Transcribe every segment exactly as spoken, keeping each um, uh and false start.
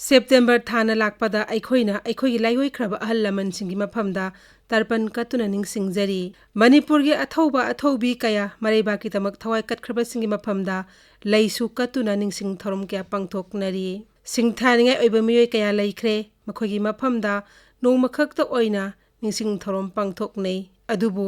September ꯊꯥꯅ ꯂꯥꯛꯄꯗ ꯑꯩꯈꯣꯏꯅ ꯑꯩꯈꯣꯏꯒꯤ ꯂꯥꯏꯑꯣꯏꯈ꯭ꯔꯕ ꯑꯍꯜ ꯂꯃꯟꯁꯤꯡꯒꯤ ꯃꯐꯝꯗ ꯇꯔꯄꯟ ꯀꯠꯇꯨꯅ ꯅꯤꯡꯁꯤꯡꯖꯔꯤ꯫ ꯃꯅꯤꯄꯨꯔꯒꯤ ꯑꯊꯧꯕ ꯑꯊꯧꯕꯤ ꯀꯌꯥ ꯃꯔꯩꯕꯥꯛꯀꯤꯗꯃꯛ ꯊꯋꯥꯏ ꯀꯠꯈ꯭ꯔꯕꯁꯤꯡꯒꯤ ꯃꯐꯝꯗ ꯂꯩꯁꯨ ꯀꯠꯇꯨꯅ ꯅꯤꯡꯁꯤꯡ ꯊꯧꯔꯝ ꯀꯌꯥ ꯄꯥꯡꯊꯣꯛꯅꯔꯤ꯫ ꯁꯤꯡꯊꯥꯅꯤꯡꯉꯥꯏ ꯑꯣꯏꯕ ꯃꯤꯑꯣꯏ ꯀꯌꯥ ꯂꯩꯈ꯭ꯔꯦ꯫ ꯃꯈꯣꯏꯒꯤ ꯃꯐꯝꯗ ꯅꯣꯡꯃꯈꯛꯇ ꯑꯣꯏꯅ ꯅꯤꯡꯁꯤꯡ ꯊꯧꯔꯝ ꯄꯥꯡꯊꯣꯛꯅꯩ꯫ ꯑꯗꯨꯕꯨ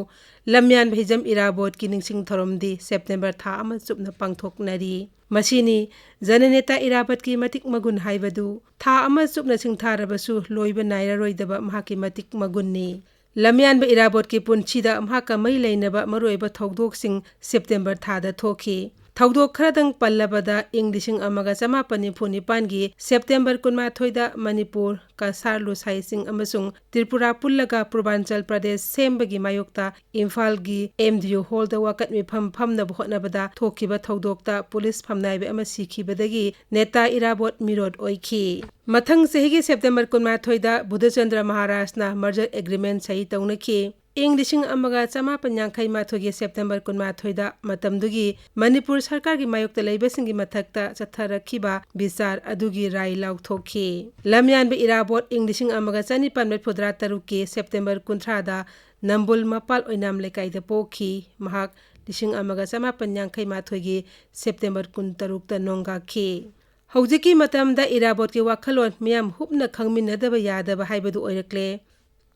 ꯂꯝꯌꯥꯟꯕ ꯍꯤꯖꯝ ꯏꯔꯥꯕꯣꯠꯀꯤ ꯅꯤꯡꯁꯤꯡ ꯊꯧꯔꯝꯗꯤ ꯁꯦꯞꯇꯦꯝꯕꯔ ꯊꯥ ꯑꯃ ꯆꯨꯞꯅ ꯄꯥꯡꯊꯣꯛꯅꯔꯤ꯫ ꯃꯁꯤꯅꯤ ꯖꯅꯅꯦꯇꯥ ꯏꯔꯥꯕꯣꯠꯀꯤ ꯃꯇꯤꯛ ꯃꯒꯨꯟ ꯍꯥꯏꯕꯗꯨ꯫ ꯊꯥ ꯑꯃ ꯆꯨꯞꯅ ꯁꯤꯡꯊꯥꯔꯕꯁꯨ ꯂꯣꯏꯕ ꯅꯥꯏꯔꯔꯣꯏꯗꯕ ꯃꯍꯥꯛꯀꯤ ꯃꯇꯤꯛ ꯃꯒꯨꯟꯅꯤ꯫ ꯂꯝꯌꯥꯟꯕ ꯏꯔꯥꯕꯣꯠꯀꯤ ꯄꯨꯟꯁꯤꯗ ꯃꯍꯥꯛꯀ ꯃꯔꯤ ꯂꯩꯅꯕ ꯃꯔꯨꯑꯣꯏꯕ ꯊꯧꯗꯣꯛꯁꯤꯡ ꯁꯦꯞꯇꯦꯝꯕꯔ ꯊꯥꯗ ꯊꯣꯛꯈꯤ꯫ ꯊꯧꯗꯣꯛ ꯈꯔꯗꯪ ꯄꯜꯂꯕꯗ, ꯏꯪ ꯂꯤꯁꯤꯡ ꯑꯃꯒ ꯆꯃꯥꯄꯟ ꯅꯤꯐꯨ ꯅꯤꯄꯥꯟꯒꯤ ꯁꯦꯞꯇꯦꯝꯕꯔ ꯀꯨꯟꯃꯥꯊꯣꯏꯗ ꯃꯅꯤꯄꯨꯔ, ꯀꯁꯥꯔ ꯂꯨꯁꯥꯏꯁꯤꯡ ꯑꯃꯁꯨꯡ ꯇ꯭ꯔꯤꯄꯨꯔꯥ ꯄꯨꯜꯂꯒ ꯄꯨꯔꯕꯥꯟꯆꯜ ꯄ꯭ꯔꯗꯦꯁ ꯁꯦꯝꯕꯒꯤ ꯃꯥꯌꯣꯛꯇ ꯏꯝꯐꯥꯜꯒꯤ ꯑꯦꯝ ꯗꯤ ꯌꯨ ꯍꯣꯜꯗ ꯋꯥꯀꯠ ꯃꯤꯐꯝ ꯐꯝꯅꯕ ꯍꯣꯠꯅꯕꯗ ꯊꯣꯛꯈꯤꯕ ꯊꯧꯗꯣꯛꯇ ꯄꯨꯂꯤꯁ ꯐꯝꯅꯥꯏꯕ ꯑꯃ ꯁꯤꯈꯤꯕꯗꯒꯤ ꯅꯦꯇꯥ ꯏꯔꯥꯕꯣꯠ ꯃꯤꯔꯣꯠ ꯑꯣꯏꯈꯤ꯫ ꯃꯊꯪ ꯆꯍꯤꯒꯤ ꯁꯦꯞꯇꯦꯝꯕꯔ ꯀꯨꯟꯃꯥꯊꯣꯏꯗ ꯕꯨꯙꯆꯟꯗ꯭ꯔ ꯃꯍꯥꯔꯥꯖꯅ merger agreement ꯁꯍꯤ ꯇꯧꯅꯈꯤ꯫ ꯏꯪ ꯂꯤꯁꯤꯡ ꯑꯃꯒ ꯆꯃꯥꯄꯟ ꯌꯥꯡꯈꯩ ꯃꯥꯊꯣꯏꯒꯤ ꯁꯦꯞꯇꯦꯝꯕꯔ ꯀꯨꯟꯃꯥꯊꯣꯏꯗ ꯃꯇꯝꯗꯨꯒꯤ ꯃꯅꯤꯄꯨꯔ ꯁꯔꯀꯥꯔꯒꯤ ꯃꯥꯌꯣꯛꯇ ꯂꯩꯕꯁꯤꯡꯒꯤ ꯃꯊꯛꯇ ꯆꯠꯊꯔꯛꯈꯤꯕ ꯕꯤꯆꯥꯔ ꯑꯗꯨꯒꯤ ꯔꯥꯏ ꯂꯥꯎꯊꯣꯛꯈꯤ꯫ ꯂꯝꯌꯥꯟꯕ ꯏꯔꯥꯕꯣꯠ ꯏꯪ ꯂꯤꯁꯤꯡ ꯑꯃꯒ ꯆꯅꯤꯄꯥꯟ ꯃꯔꯤꯐꯨꯇꯔꯥ ꯇꯔꯨꯛꯀꯤ ꯁꯦꯞꯇꯦꯝꯕꯔ ꯀꯨꯟꯊ꯭ꯔꯥꯗ ꯅꯝꯕꯨꯜ ꯃꯄꯥꯜ ꯑꯣꯏꯅꯥꯝ ꯂꯩꯀꯥꯏꯗ ꯄꯣꯛꯈꯤ꯫ ꯃꯍꯥꯛ ꯂꯤꯁꯤꯡ ꯑꯃꯒ ꯆꯃꯥꯄꯟ ꯌꯥꯡꯈꯩ ꯃꯥꯊꯣꯏꯒꯤ ꯁꯦꯞꯇꯦꯝꯕꯔ ꯀꯨꯟꯇꯔꯨꯛꯇ ꯅꯣꯡꯒꯥꯈꯤ꯫ ꯍꯧꯖꯤꯛꯀꯤ ꯃꯇꯝꯗ ꯏꯔꯥꯕꯣꯠꯀꯤ ꯋꯥꯈꯜꯂꯣꯟ ꯃꯤꯌꯥꯝ ꯍꯨꯞꯅ ꯈꯪꯃꯤꯟꯅꯗꯕ ꯌꯥꯗꯕ ꯍꯥꯏꯕꯗꯨ ꯑꯣꯏꯔꯛꯂꯦ꯫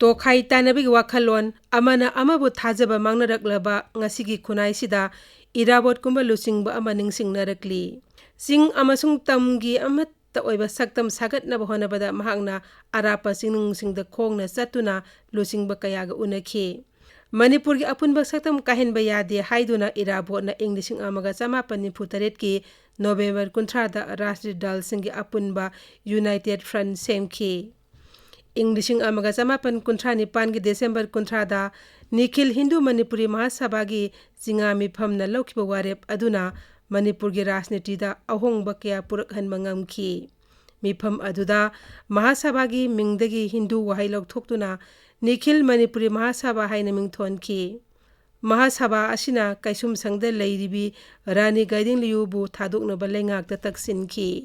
ꯇꯣꯈꯥꯏ ꯇꯥꯟꯅꯕꯒꯤ ꯋꯥꯈꯜꯂꯣꯟ, ꯑꯃꯅ ꯑꯃꯕꯨ ꯊꯥꯖꯕ ꯃꯥꯡꯅꯔꯛꯂꯕ ꯉꯁꯤꯒꯤ ꯈꯨꯟꯅꯥꯏꯁꯤꯗ ꯏꯔꯥꯕꯣꯠꯀꯨꯝꯕ ꯂꯨꯆꯤꯡꯕ ꯑꯃ ꯅꯤꯡꯁꯤꯡꯅꯔꯛꯂꯤ꯫ ꯆꯤꯡ ꯑꯃꯁꯨꯡ ꯇꯝꯒꯤ ꯑꯃꯠꯇ ꯑꯣꯏꯕ ꯁꯛꯇꯝ ꯁꯥꯒꯠꯅꯕ ꯍꯣꯠꯅꯕꯗ ꯃꯍꯥꯛꯅ ꯑꯔꯥꯞꯄ ꯆꯤꯡꯅꯨꯡꯁꯤꯡꯗ ꯈꯣꯡꯅ ꯆꯠꯇꯨꯅ ꯂꯨꯆꯤꯡꯕ ꯀꯌꯥꯒ ꯎꯅꯈꯤ꯫ ꯃꯅꯤꯄꯨꯔꯒꯤ ꯑꯄꯨꯟꯕ ꯁꯛꯇꯝ ꯀꯥꯏꯍꯟꯕ ꯌꯥꯗꯦ ꯍꯥꯏꯗꯨꯅ ꯏꯔꯥꯕꯣꯠꯅ ꯏꯪ ꯂꯤꯁꯤꯡ ꯑꯃꯒ ꯆꯃꯥꯄꯟ ꯅꯤꯐꯨ ꯇꯔꯦꯠꯀꯤ ꯅꯣꯕꯦꯝꯕꯔ ꯀꯨꯟꯊ꯭ꯔꯥꯗ ꯔꯥꯖꯅꯤꯇꯤ ꯗꯜꯁꯤꯡꯒꯤ ꯑꯄꯨꯟꯕ United Front ꯁꯦꯝꯈꯤ꯫ ꯏꯪ ꯂꯤꯁꯤꯡ ꯑꯃꯒ ꯆꯃꯥꯄꯟ ꯀꯨꯟꯊ꯭ꯔꯥ ꯅꯤꯄꯥꯟꯒꯤ ꯗꯤꯁꯦꯝꯕꯔ ꯀꯨꯟꯊ꯭ꯔꯥꯗ ꯅꯤꯈꯤꯜ ꯍꯤꯟꯗꯨ ꯃꯅꯤꯄꯨꯔꯤ ꯃꯍꯥꯁꯚꯥꯒꯤ ꯆꯤꯉꯥ ꯃꯤꯐꯝꯅ ꯂꯧꯈꯤꯕ ꯋꯥꯔꯦꯞ ꯑꯗꯨꯅ ꯃꯅꯤꯄꯨꯔꯒꯤ ꯔꯥꯖꯅꯤꯇꯤꯗ ꯑꯍꯣꯡꯕ ꯀꯌꯥ ꯄꯨꯔꯛꯍꯟꯕ ꯉꯝꯈꯤ꯫ ꯃꯤꯐꯝ ꯑꯗꯨꯗ ꯃꯍꯥꯁꯚꯥꯒꯤ ꯃꯤꯡꯗꯒꯤ ꯍꯤꯟꯗꯨ ꯋꯥꯍꯩ ꯂꯧꯊꯣꯛꯇꯨꯅ ꯅꯤꯈꯤꯜ ꯃꯅꯤꯄꯨꯔꯤ ꯃꯍꯥꯁꯚꯥ ꯍꯥꯏꯅ ꯃꯤꯡꯊꯣꯟꯈꯤ꯫ ꯃꯍꯥꯁꯚꯥ ꯑꯁꯤꯅ ꯀꯩꯁꯨꯝꯁꯪꯗ ꯂꯩꯔꯤꯕꯤ ꯔꯥꯅꯤ ꯒꯥꯏꯗꯤꯡꯂꯤꯌꯨꯕꯨ ꯊꯥꯗꯣꯛꯅꯕ ꯂꯩꯉꯥꯛꯇ ꯇꯛꯁꯤꯟꯈꯤ꯫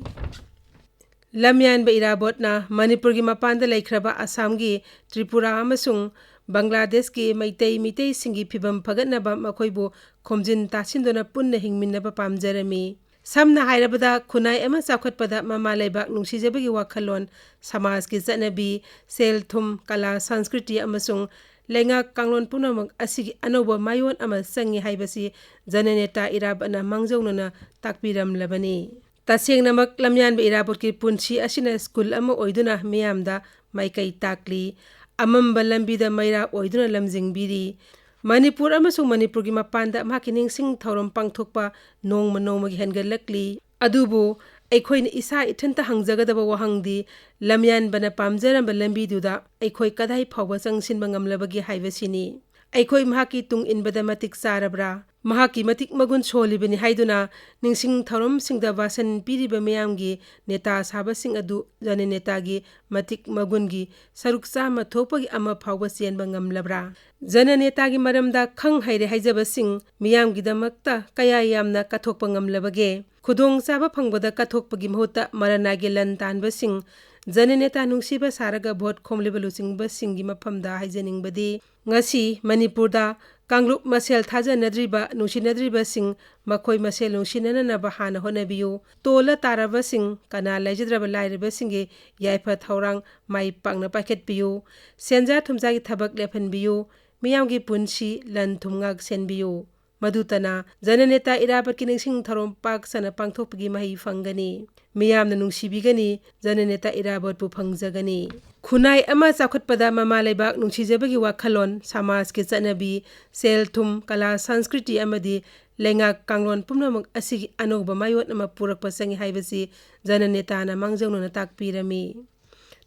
ꯂꯝꯌꯥꯟꯕ ꯏꯔꯥꯕꯣꯠꯅ ꯃꯅꯤꯄꯨꯔꯒꯤ ꯃꯄꯥꯟꯗ ꯂꯩꯈ꯭ꯔꯕ ꯑꯁꯥꯝꯒꯤ, ꯇ꯭ꯔꯤꯄꯨꯔꯥ ꯑꯃꯁꯨꯡ ꯕꯪꯒ꯭ꯂꯥꯗꯦꯁꯀꯤ ꯃꯩꯇꯩ ꯃꯤꯇꯩꯁꯤꯡꯒꯤ ꯐꯤꯕꯝ ꯐꯒꯠꯅꯕ ꯃꯈꯣꯏꯕꯨ ꯈꯣꯝꯖꯤꯟ ꯇꯥꯁꯤꯟꯗꯨꯅ ꯄꯨꯟꯅ ꯍꯤꯡꯃꯤꯟꯅꯕ ꯄꯥꯝꯖꯔꯝꯃꯤ꯫ ꯁꯝꯅ ꯍꯥꯏꯔꯕꯗ, ꯈꯨꯟꯅꯥꯏ ꯑꯃ ꯆꯥꯎꯈꯠꯄꯗ ꯃꯃꯥ ꯂꯩꯕꯥꯛ ꯅꯨꯡꯁꯤꯖꯕꯒꯤ ꯋꯥꯈꯜꯂꯣꯟ, ꯁꯃꯥꯖꯀꯤ ꯆꯠꯅꯕꯤ, ꯁꯦꯜ ꯊꯨꯝ, ꯀꯂꯥ, ꯁꯪꯁꯀ꯭ꯔꯤꯇꯤ ꯑꯃꯁꯨꯡ ꯂꯩꯉꯥꯛ ꯀꯥꯡꯂꯣꯟ ꯄꯨꯝꯅꯃꯛ ꯑꯁꯤꯒꯤ ꯑꯅꯧꯕ ꯃꯥꯏꯑꯣꯟ ꯑꯃ ꯆꯪꯏ ꯍꯥꯏꯕꯁꯤ ꯖꯅꯅꯦꯇꯥ ꯏꯔꯥꯕꯠꯅ ꯃꯥꯡꯖꯧꯅꯅ ꯇꯥꯛꯄꯤꯔꯝꯂꯕꯅꯤ꯫ ꯇꯁꯦꯡꯅꯃꯛ, ꯂꯝꯌꯥꯟꯕ ꯏꯔꯥꯕꯣꯠꯀꯤ ꯄꯨꯟꯁꯤ ꯑꯁꯤꯅ ꯁ꯭ꯀꯨꯜ ꯑꯃ ꯑꯣꯏꯗꯨꯅ ꯃꯤꯌꯥꯝꯗ ꯃꯥꯏꯀꯩ ꯇꯥꯛꯂꯤ, ꯑꯃꯝꯕ ꯂꯝꯕꯤꯗ ꯃꯩꯔꯥ ꯑꯣꯏꯗꯨꯅ ꯂꯝꯖꯤꯡꯕꯤꯔꯤ꯫ ꯃꯅꯤꯄꯨꯔ ꯑꯃꯁꯨꯡ ꯃꯅꯤꯄꯨꯔꯒꯤ ꯃꯄꯥꯟꯗ ꯃꯍꯥꯛꯀꯤ ꯅꯤꯡꯁꯤꯡ ꯊꯧꯔꯝ ꯄꯥꯡꯊꯣꯛꯄ ꯅꯣꯡꯃ ꯅꯣꯡꯃꯒꯤ ꯍꯦꯟꯒꯠꯂꯛꯂꯤ꯫ ꯑꯗꯨꯕꯨ ꯑꯩꯈꯣꯏꯅ ꯏꯁꯥ ꯏꯊꯟꯇ ꯍꯪꯖꯒꯗꯕ ꯋꯥꯍꯪꯗꯤ, ꯂꯝꯌꯥꯟꯕꯅ ꯄꯥꯝꯖꯔꯝꯕ ꯂꯝꯕꯤꯗꯨꯗ ꯑꯩꯈꯣꯏ ꯀꯗꯥꯏ ꯐꯥꯎꯕ ꯆꯪꯁꯤꯟꯕ ꯉꯝꯂꯕꯒꯦ ꯍꯥꯏꯕꯁꯤꯅꯤ꯫ ꯑꯩꯈꯣꯏ ꯃꯍꯥꯛꯀꯤ ꯇꯨꯡ ꯏꯟꯕꯗ ꯃꯇꯤꯛ ꯆꯥꯔꯕ꯭ꯔꯥ? ꯃꯍꯥꯛꯀꯤ ꯃꯇꯤꯛ ꯃꯒꯨꯟ ꯁꯣꯜꯂꯤꯕꯅꯤ ꯍꯥꯏꯗꯨꯅ ꯅꯤꯡꯁꯤꯡ ꯊꯧꯔꯝꯁꯤꯡꯗ ꯚꯥꯁꯟ ꯄꯤꯔꯤꯕ ꯃꯤꯌꯥꯝꯒꯤ ꯅꯦꯇꯥ ꯁꯥꯕꯁꯤꯡ ꯑꯗꯨ ꯖꯅꯅꯦꯇꯥꯒꯤ ꯃꯇꯤꯛ ꯃꯒꯨꯟꯒꯤ ꯁꯔꯨꯛ ꯆꯥꯝꯃ ꯊꯣꯛꯄꯒꯤ ꯑꯃ ꯐꯥꯎꯕ ꯆꯦꯟꯕ ꯉꯝꯂꯕ꯭ꯔꯥ? ꯖꯅꯅꯦꯇꯥꯒꯤ ꯃꯔꯝꯗ ꯈꯪ ꯍꯩꯔꯦ ꯍꯥꯏꯖꯕꯁꯤꯡ ꯃꯤꯌꯥꯝꯒꯤꯗꯃꯛꯇ ꯀꯌꯥ ꯌꯥꯝꯅ ꯀꯠꯊꯣꯛꯄ ꯉꯝꯂꯕꯒꯦ? ꯈꯨꯗꯣꯡꯆꯥꯕ ꯐꯪꯕꯗ ꯀꯠꯊꯣꯛꯄꯒꯤ ꯃꯍꯨꯠꯇ ꯃꯔꯅꯥꯒꯤ ꯂꯟ ꯇꯥꯟꯕꯁꯤꯡ, ꯖꯅꯅꯦꯇꯥ ꯅꯨꯡꯁꯤꯕ ꯁꯥꯔꯒ ꯚꯣꯠ ꯈꯣꯝꯂꯤꯕ ꯂꯨꯆꯤꯡꯕꯁꯤꯡꯒꯤ ꯃꯐꯝꯗ ꯍꯥꯏꯖꯅꯤꯡꯕꯗꯤ, ꯉꯁꯤ ꯃꯅꯤꯄꯨꯔꯗ ꯀꯥꯡꯂꯨꯞ ꯃꯁꯦꯜ ꯊꯥꯖꯅꯗ꯭ꯔꯤꯕ, ꯅꯨꯡꯁꯤꯅꯗ꯭ꯔꯤꯕꯁꯤꯡ ꯃꯈꯣꯏ ꯃꯁꯦꯜ ꯅꯨꯡꯁꯤꯅꯅꯅꯕ ꯍꯥꯟꯅ ꯍꯣꯠꯅꯕꯤꯌꯨ꯫ ꯇꯣꯜꯂ ꯇꯥꯔꯕꯁꯤꯡ, ꯀꯅꯥ ꯂꯩꯖꯗ꯭ꯔꯕ ꯂꯥꯏꯔꯕꯁꯤꯡꯒꯤ ꯌꯥꯏꯐ ꯊꯧꯔꯥꯡ ꯃꯥꯏ ꯄꯥꯛꯅ ꯄꯥꯏꯈꯠꯄꯤꯌꯨ꯫ ꯁꯦꯟꯖꯥ ꯊꯨꯝꯖꯥꯒꯤ ꯊꯕꯛ ꯂꯦꯞꯍꯟꯕꯤꯌꯨ꯫ ꯃꯤꯌꯥꯝꯒꯤ ꯄꯨꯟꯁꯤ ꯂꯟ ꯊꯨꯝ ꯉꯥꯛ ꯁꯦꯟꯕꯤꯌꯨ꯫ ꯃꯗꯨꯇꯅ ꯖꯅꯅꯦꯇꯥ ꯏꯔꯥꯕꯠꯀꯤ ꯅꯤꯡꯁꯤꯡ ꯊꯧꯔꯝ ꯄꯥꯛ ꯁꯟꯅ ꯄꯥꯡꯊꯣꯛꯄꯒꯤ ꯃꯍꯩ ꯐꯪꯒꯅꯤ꯫ ꯃꯤꯌꯥꯝꯅ ꯅꯨꯡꯁꯤꯕꯤꯒꯅꯤ, ꯖꯅꯅꯦꯇꯥ ꯏꯔꯥꯕꯠꯄꯨ ꯐꯪꯖꯒꯅꯤ꯫ ꯈꯨꯟꯅꯥꯏ ꯑꯃ ꯆꯥꯎꯈꯠꯄꯗ ꯃꯃꯥ ꯂꯩꯕꯥꯛ ꯅꯨꯡꯁꯤꯖꯕꯒꯤ ꯋꯥꯈꯜꯂꯣꯟ, ꯁꯃꯥꯖꯀꯤ ꯆꯠꯅꯕꯤ, ꯁꯦꯜ ꯊꯨꯝ, ꯀꯂꯥ, ꯁꯪꯁꯀ꯭ꯔꯤꯇꯤ ꯑꯃꯗꯤ ꯂꯩꯉꯥꯛ ꯀꯥꯡꯂꯣꯟ ꯄꯨꯝꯅꯃꯛ ꯑꯁꯤꯒꯤ ꯑꯅꯧꯕ ꯃꯥꯏꯑꯣꯟ ꯑꯃ ꯄꯨꯔꯛꯄ ꯆꯪꯏ ꯍꯥꯏꯕꯁꯤ ꯖꯅꯅꯦꯇꯥꯅ ꯃꯥꯡꯖꯧꯅꯅ ꯇꯥꯛꯄꯤꯔꯝꯃꯤ꯫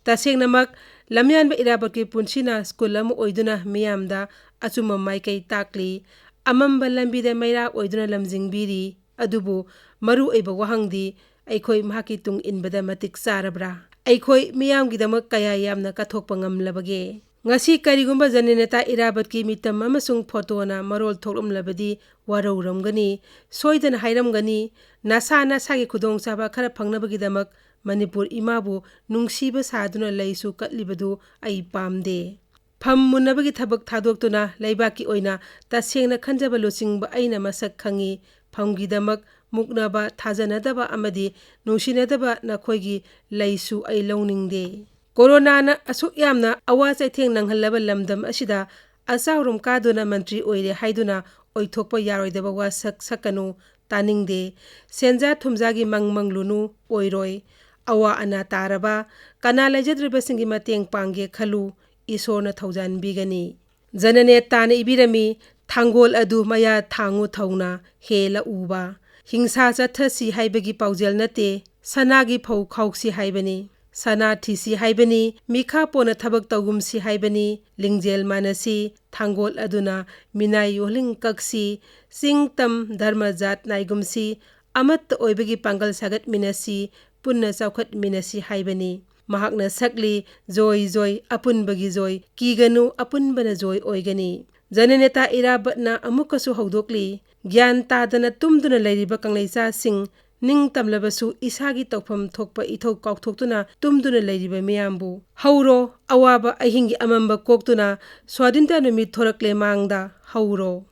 ꯇꯁꯦꯡꯅꯃꯛ, ꯂꯝꯌꯥꯟꯕ ꯏꯔꯥꯕꯣꯠꯀꯤ ꯄꯨꯟꯁꯤꯅ ꯁ꯭ꯀꯨꯜ ꯑꯃ ꯑꯣꯏꯗꯨꯅ ꯃꯤꯌꯥꯝꯗ ꯑꯆꯨꯝꯕ ꯃꯥꯏꯀꯩ ꯇꯥꯛꯂꯤ, ꯑꯃꯝꯕ ꯂꯝꯕꯤꯗ ꯃꯩꯔꯥ ꯑꯣꯏꯗꯨꯅ ꯂꯝꯖꯤꯡꯕꯤꯔꯤ꯫ ꯑꯗꯨꯕꯨ ꯃꯔꯨ ꯑꯣꯏꯕ ꯋꯥꯍꯪꯗꯤ, ꯑꯩꯈꯣꯏ ꯃꯍꯥꯛꯀꯤ ꯇꯨꯡ ꯏꯟꯕꯗ ꯃꯇꯤꯛ ꯆꯥꯔꯕ꯭ꯔꯥ? ꯑꯩꯈꯣꯏ ꯃꯤꯌꯥꯝꯒꯤꯗꯃꯛ ꯀꯌꯥ ꯌꯥꯝꯅ ꯀꯠꯊꯣꯛꯄ ꯉꯝꯂꯕꯒꯦ? ꯉꯁꯤ ꯀꯔꯤꯒꯨꯝꯕ ꯖꯅꯅꯦꯇꯥ ꯏꯔꯥꯕꯠꯀꯤ ꯃꯤꯇꯝ ꯑꯃꯁꯨꯡ ꯐꯣꯇꯣꯅ ꯃꯔꯣꯜ ꯊꯣꯛꯂꯝꯂꯕꯗꯤ ꯋꯥꯔꯧꯔꯝꯒꯅꯤ, ꯁꯣꯏꯗꯅ ꯍꯥꯏꯔꯝꯒꯅꯤ, "ꯅꯁꯥ ꯅꯁꯥꯒꯤ ꯈꯨꯗꯣꯡꯆꯥꯕ ꯈꯔ ꯐꯪꯅꯕꯒꯤꯗꯃꯛ ꯃꯅꯤꯄꯨꯔ ꯏꯃꯥꯕꯨ ꯅꯨꯡꯁꯤꯕ ꯁꯥꯗꯨꯅ ꯂꯩꯁꯨ ꯀꯠꯂꯤꯕꯗꯨ ꯑꯩ ꯄꯥꯝꯗꯦ꯫ ꯐꯝ ꯃꯨꯟꯅꯕꯒꯤ ꯊꯕꯛ ꯊꯥꯗꯣꯛꯇꯨꯅ ꯂꯩꯕꯥꯛꯀꯤ ꯑꯣꯏꯅ ꯇꯁꯦꯡꯅ ꯈꯟꯖꯕ ꯂꯨꯆꯤꯡꯕ ꯑꯩꯅ ꯃꯁꯛ ꯈꯪꯏ꯫ ꯐꯝꯒꯤꯗꯃꯛ ꯃꯨꯛꯅꯕ, ꯊꯥꯖꯅꯗꯕ ꯑꯃꯗꯤ ꯅꯨꯡꯁꯤꯅꯗꯕ ꯅꯈꯣꯏꯒꯤ ꯂꯩꯁꯨ ꯑꯩ ꯂꯧꯅꯤꯡꯗꯦ꯫ ꯀꯣꯔꯣꯅꯥꯅ ꯑꯁꯨꯛ ꯌꯥꯝꯅ ꯑꯋꯥ ꯆꯩꯊꯦꯡ ꯅꯪꯍꯜꯂꯕ ꯂꯝꯗꯝ ꯑꯁꯤꯗ ꯑꯆꯥꯎꯔꯨꯝ ꯀꯥꯗꯨꯅ ꯃꯟꯇ꯭ꯔꯤ ꯑꯣꯏꯔꯦ ꯍꯥꯏꯗꯨꯅ ꯑꯣꯏꯊꯣꯛꯄ ꯌꯥꯔꯣꯏꯗꯕ ꯋꯥꯁꯛ ꯁꯛꯀꯅꯨ, ꯇꯥꯅꯤꯡꯗꯦ꯫ ꯁꯦꯟꯖꯥ ꯊꯨꯝꯖꯥꯒꯤ ꯃꯪ ꯃꯪꯂꯨꯅꯨ, ꯑꯣꯏꯔꯣꯏ꯫ ꯑꯋꯥ ꯑꯅꯥ ꯇꯥꯔꯕ, ꯀꯅꯥ ꯂꯩꯖꯗ꯭ꯔꯤꯕꯁꯤꯡꯒꯤ ꯃꯇꯦꯡ ꯄꯥꯡꯒꯦ ꯈꯜꯂꯨ, ꯏꯁꯣꯔꯅ ꯊꯧꯖꯥꯟꯕꯤꯒꯅꯤ꯫ ꯖꯅꯅꯦ ꯇꯥꯅ ꯏꯕꯤꯔꯝꯃꯤ, ꯊꯥꯡꯒꯣꯜ ꯑꯗꯨ ꯃꯌꯥ ꯊꯥꯡꯉꯨ ꯊꯧꯅ ꯍꯦꯜꯂ ꯎꯕ꯫ ꯍꯤꯡꯁꯥ ꯆꯠꯊꯁꯤ ꯍꯥꯏꯕꯒꯤ ꯄꯥꯎꯖꯦꯜ ꯅꯠꯇꯦ, ꯁꯅꯥꯒꯤ ꯐꯧ ꯈꯥꯎꯁꯤ ꯍꯥꯏꯕꯅꯤ꯫ ꯁꯅꯥ ꯊꯤꯁꯤ ꯍꯥꯏꯕꯅꯤ, ꯃꯤꯈꯥ ꯄꯣꯟꯅ ꯊꯕꯛ ꯇꯧꯒꯨꯝꯁꯤ ꯍꯥꯏꯕꯅꯤ, ꯂꯤꯡꯖꯦꯜ ꯃꯥꯟꯅꯁꯤ, ꯊꯥꯡꯒꯣꯜ ꯑꯗꯨꯅ ꯃꯤꯅꯥꯏ ꯌꯣꯜꯍꯤꯡ ꯀꯛꯁꯤ, ꯆꯤꯡ ꯇꯝ ꯙꯔꯃ ꯖꯥꯠ ꯅꯥꯏꯒꯨꯝꯁꯤ, ꯑꯃꯠꯇ ꯑꯣꯏꯕꯒꯤ ꯄꯥꯡꯒꯜ ꯁꯥꯒꯠꯃꯤꯟꯅꯁꯤ, ꯄꯨꯟꯅ ꯆꯥꯎꯈꯠꯃꯤꯟꯅꯁꯤ ꯍꯥꯏꯕꯅꯤ꯫ ꯃꯍꯥꯛꯅ ꯁꯛꯂꯤ, "ꯖꯣꯏ ꯖꯣꯏ, ꯑꯄꯨꯟꯕꯒꯤ ꯖꯣꯏ, ꯀꯤꯒꯅꯨ, ꯑꯄꯨꯟꯕꯅ ꯖꯣꯏ ꯑꯣꯏꯒꯅꯤ"꯫ ꯖꯅꯅꯦꯇꯥ ꯏꯔꯥꯕꯠꯅ ꯑꯃꯨꯛꯀꯁꯨ ꯍꯧꯗꯣꯛꯂꯤ, ꯒ꯭ꯌꯥꯟ ꯇꯥꯗꯅ ꯇꯨꯝꯗꯨꯅ ꯂꯩꯔꯤꯕ ꯀꯪꯂꯩꯆꯥꯁꯤꯡ, ꯅꯤꯡ ꯇꯝꯂꯕꯁꯨ ꯏꯁꯥꯒꯤ ꯇꯧꯐꯝ ꯊꯣꯛꯄ ꯏꯊꯧ ꯀꯥꯎꯊꯣꯛꯇꯨꯅ ꯇꯨꯝꯗꯨꯅ ꯂꯩꯔꯤꯕ ꯃꯤꯌꯥꯝꯕꯨ, ꯍꯧꯔꯣ, ꯑꯋꯥꯕ ꯑꯍꯤꯡꯒꯤ ꯑꯃꯝꯕ ꯀꯣꯛꯇꯨꯅ ꯁ꯭ꯋꯥꯙꯤꯟꯇ ꯅꯨꯃꯤꯠ ꯊꯣꯔꯛꯂꯦ ꯃꯥꯡꯗ, ꯍꯧꯔꯣ꯫